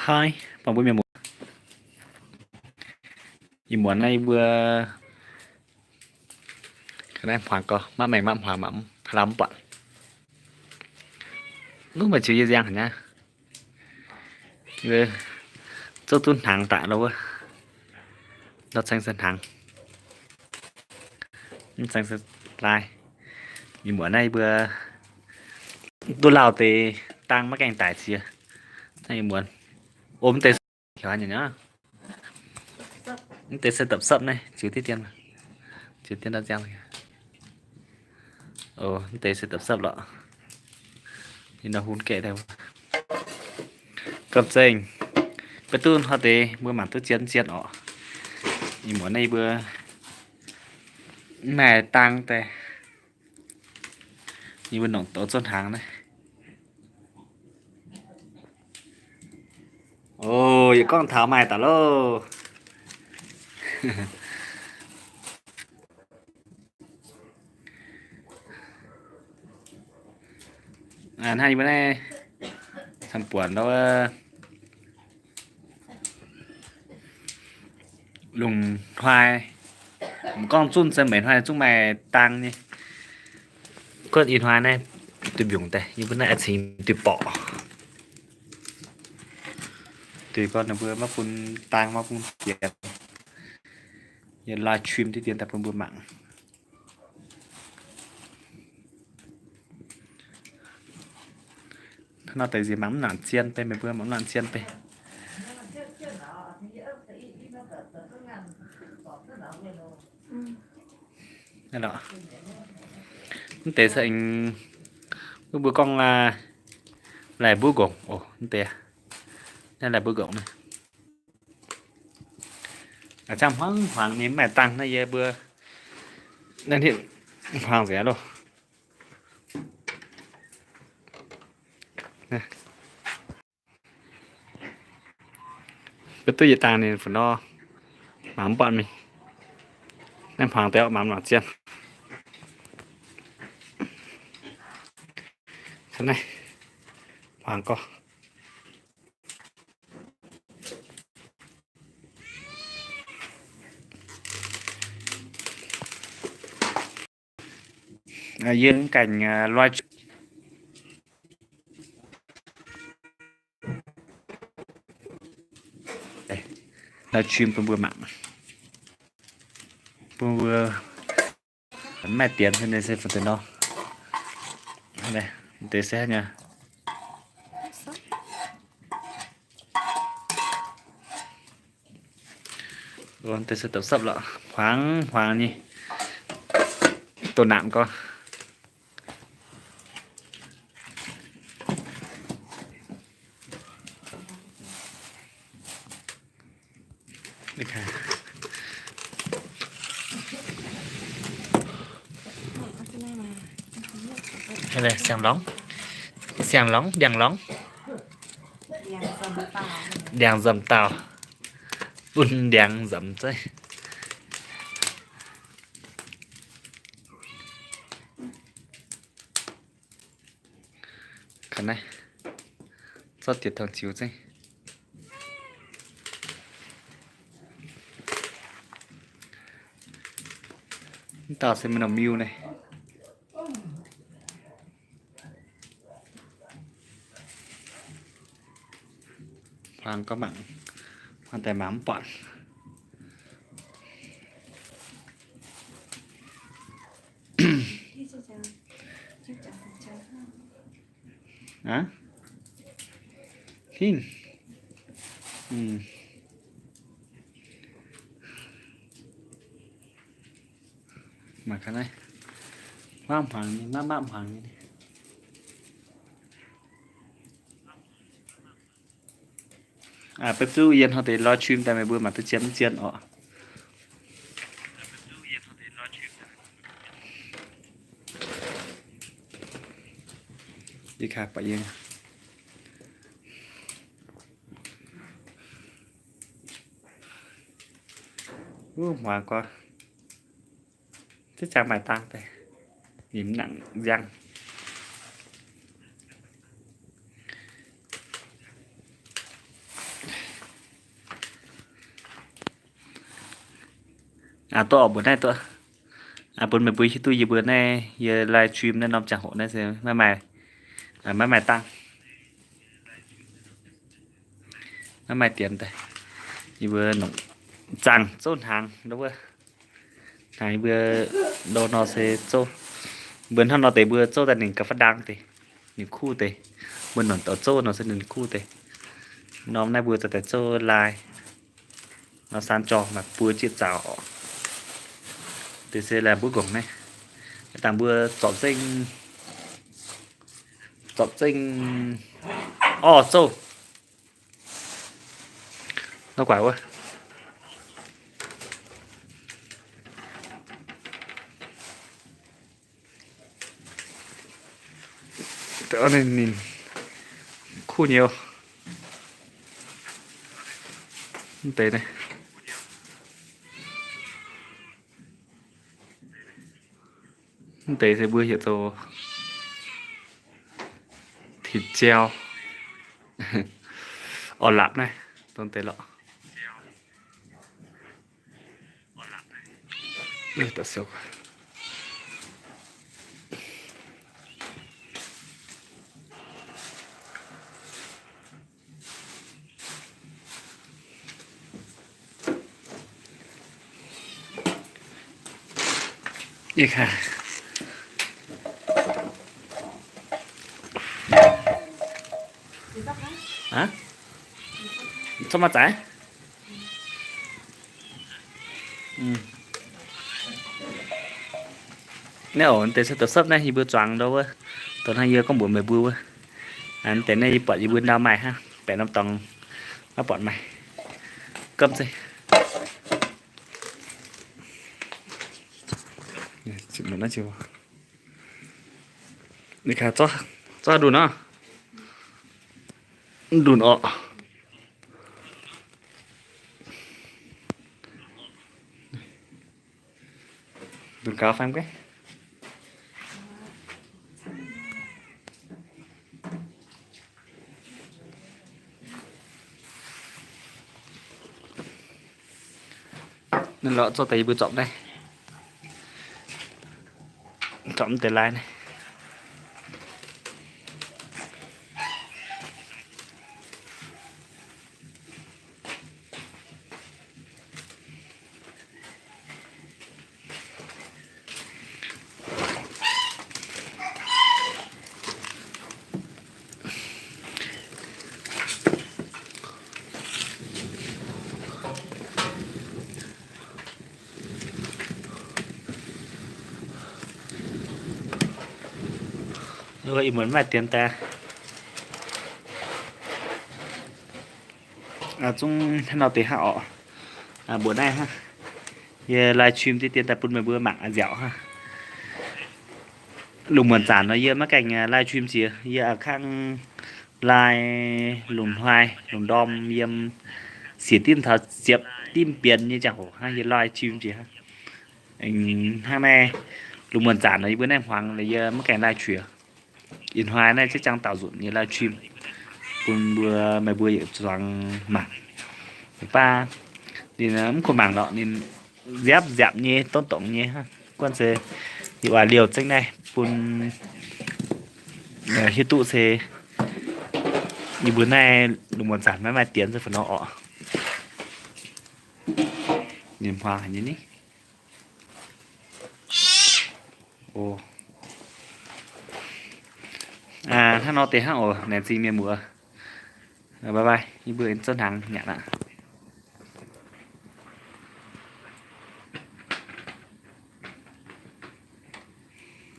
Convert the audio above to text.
Haaix, buangh mbuo mienh muoz, ih muonz naaiv yie mbuo ga'naaiv hmuangx gau, maiv maengx maiv hmuangx mangc, lamh mv buatc. Mv baac ziux yie nziang haic nyei. Zouv duqv hnaangx daaih lo wuov, nor ceng se hnaangx, mv ceng se laai. Ih muonz naaiv yie mbuo duqv lauh deix dang maiv gaengh daic ziex. Naaiv ih muonz om deix hnyangx, mv deix se dapc sapv naaiv, ziux diqv dien, ziux dien daaih ziangh. Mv deix se dapc sapv lorqc. Ninh nor hun gaeqv daaih. Gamh zengc, beiv duqv hnoi deix mbuo mangc duqv zien zien orqc. Ih muonz naaiv yie mbuo maaih dang daaih, yie mbuo nongc douz zouv hnaangx naaiv. O, yietc gorngv taux maaih daaih loh. Hnangv yie mbuo naaiv camv buonc nor, lungh hnoi, mv gorngv zunv se meix hnoi zungv maaih dang nyei. Kuotv ih hnoi naaiv duih mbiungc daaih, yie mbuo naaiv cingx duih borqc. Duih gorngv ninh mbuo maiv bun dang, maiv bun dien, yie live stream diqv dien daaih bun mbuo mangc. Hnangv nor deix nziex mangc mv nangc zien bei, meih mbuo mangc mv nangc zien bei. Mv deix se aengx, mbuo gorngv laih mbuov ngongc oc, mv deix, naaiv laih mbuov ngongc naaiv. A'jang hmuangx hmuangx nyei, mv maaih dangh naaiv yie mbuo, naaiv hitv hmuangx nzengc loh. Beiv duqv yietc dangh ninh fu nor, mangc mv buatc mingh. Naaiv hmuangx deix mangc mv nangc zien. Naaiv hmuangx gorx. Yie gaengh live stream bun mbuo mangc. Bun mbuo mv maaih dienx se ninh se fu'jueiv nor. Deix se nyei. Deix se dapc sapv lorqc, hmuangx hmuangx nyei, doh naanc gorx. Siang-lorngx, siang-lorngx, ndiangx-lorngx, ndiangx-nzamc daauh, bun ndiangx-nzamc zeiv. Ga'naaiv zorqv diex tong ziux zeiv. Mv dauh se maiv nor miu naaiv. Hmuangx gorx mangc, hmuangx daaih mangc mv buatc. Aa? Hingh. Mangc ga'naaiv, mapv hmuangx nyei, mapv mapv hmuangx nyei. Beiv duqv yie hnoi deix live stream daaih meih mbuo mangc duqv zien mv zien orqc. Yie kaaix baac yie, wuov hmuangx gorx, ziex ziangx maaih dang daaih, ninh mv nangc nziang. Aa, duqv oc, mbuox naaiv duqv. Bun meih mbuo hiuv duqv yie mbuo naaiv, yie live stream naaiv norm ziangh hoc naaiv se maiv maaih, maiv maaih dangh, maiv maaih dienx daaih. Yie mbuo nongc zaangh zouv hnaangx wuov. Hnaangx yie mbuo ndo nor se zouv. Mbuo hnangv nor deix mbuo zouv daaih ninh ga'faav ndang deix, ninh kuv deix. Mbuo nongc dorh zouv nor se ninh kuv deix. Norm naaiv mbuo za'daaih zouv lai. Nor saan jorng maaih buo jieqv zaux oc. Deix se laih mbuov nqongc naaiv. Dangh mbuo zorpc zengv, zorpc zengv orv zouv. Nor guaix wuov. Ninh kuv nyei. Mv deix naaiv, mv deix se mbuo heuc zoux tin jauv. Orv lapc naaiv, dongh deix lorqc. Zorqv maiv zaaix. Naaiv oc, deix se douz sepv naaiv yie mbuo zuangx ndo wuov, dongh hnangv yie gorngv mbuox meih mbuo wuov. Deix naaiv yie buatc yie mbuo ndau maaih hnangv, baeqc norm dorngx maiv buatc maaih. Gomv zeiv. Zorqv ndunh nor. Ndunh orqc. Ndunh gaux fai mv gaengh. Naaiv lorqc, zorqv daaih yie mbuo zorpc naaiv, zorpc mv deix lai naaiv. Ih muonz maaih dienx daaih. Zungv hnangv nor deix hnangv orqc. Mbuox naaiv hnangv, yie live stream deix dienx daaih bun meih mbuo mangc nziaauc hnangv. Lungh muonc zaanc nor yie maiv gaengh live stream jiex, yie a'kangv live lungh hnoi lungh ndorm yiem siec dimv taux ziepc dimv bienx nyei ziangh hoc hnangv yie live stream jiex hnangv. Hnangv naaiv, lungh muonc zaanc nor yie mbuo naaiv hmuangx yie maiv gaengh live stream. Ih hnoi naaiv ziex jaang daaux nzunc yie live stream bun mbuo, meih mbuo yietc zuangx mangc. Baac ninh mv kuh mangc lorqc, ninh nziaapv nziaapc nyei, donv dongz nyei hnangv. Guanh se yie oix liouh zengv naaiv bun hiuv duqv se yie mbuo naaiv lungh muonc zaanc maiv maaih dienx se fai nor orqc. Ninh hmuangx haic nyei ni. Hnangv nor deix hnangv oc, laengz zingh mienh muoz. Bye bye, yie mbuo zouv hnaangx nyanc aqv.